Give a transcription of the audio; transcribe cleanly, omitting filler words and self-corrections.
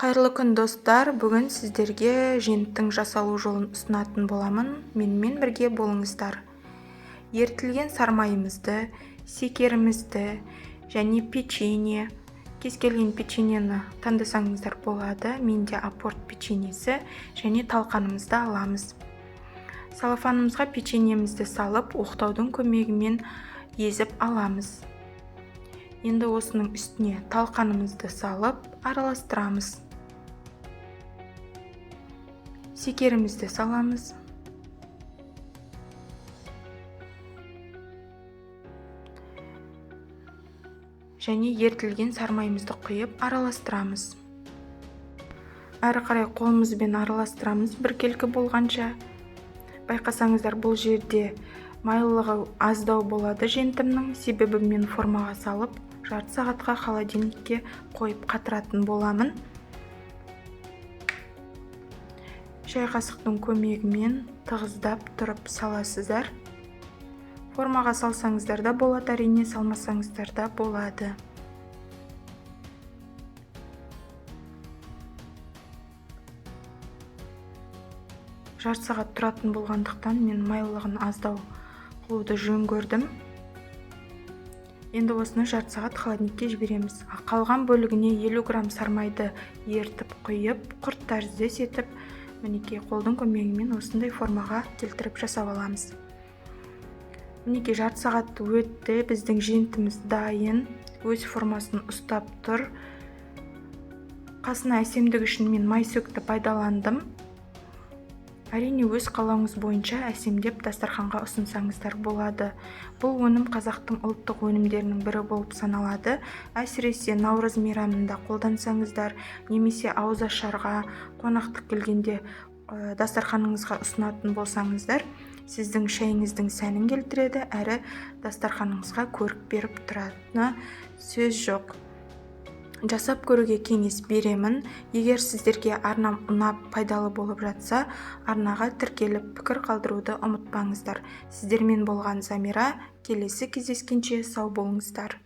Қайырлы күн, достар! Бүгін сіздерге женттің жасалу жолын ұсынатын боламын. Менімен бірге болыңыздар. Ерітілген сармайымызды, секерімізді және печенье, кез келген печеньені таңдасаңыздар болады. Менде апорт печеньесі және талқанымызды аламыз. Салафанымызға печеньемізді салып, оқтаудың көмегімен езіп аламыз. Енді осының үстіне талқанымызды салып, араластырамыз. Секерімізді саламыз. Және ерітілген сармайымызды құйып араластырамыз. Әрі қарай қолымызбен араластырамыз біркелкі болғанша. Байқасаңыздар, бұл жерде майлылығы аздау болады жентімнің, себебі мен формаға салып, жарты сағатқа холодильникке қойып қатыратын боламын. Шай қасықтың көмегімен тығыздап тұрып саласыздар. Формаға салсаңыздар да болады, әрине салмасаңыздар да болады. Жарты сағат тұратын болғандықтан мен майлылығын аздау қылуды жөн көрдім. Енді осыны жарты сағат холодильникке жібереміз. Қалған бөлігіне 50 грамм сармайды ерітіп құйып, құрт тәріздес етіп, мінекей қолдың көмегімен осындай формаға келтіріп жасап аламыз. Мінекей жарты сағат өтті, біздің жентіміз дайын, өз формасын ұстап тұр. Қасына әсемдік үшін мен майсөкті пайдаландым. Әрине өз қалауыңыз бойынша әсемдеп дастарханға ұсынсаңыздар болады. Бұл өнім қазақтың ұлттық өнімдерінің бірі болып саналады. Әсіресе наурыз мейрамында қолдансаңыздар, немесе ауызашарға, қонақтық келгенде дастарханыңызға ұсынатын болсаңыздар, сіздің шайыңыздың сәнін келтіреді, әрі дастарханыңызға көрік беріп тұратыны сөз жоқ. Жасап көруге кеңес беремін. Егер сіздерге арнам ұнап, пайдалы болып жатса, арнаға тіркеліп, пікір қалдыруды ұмытпаңыздар. Сіздермен болған Замира. Келесі кездескенше сау болыңыздар.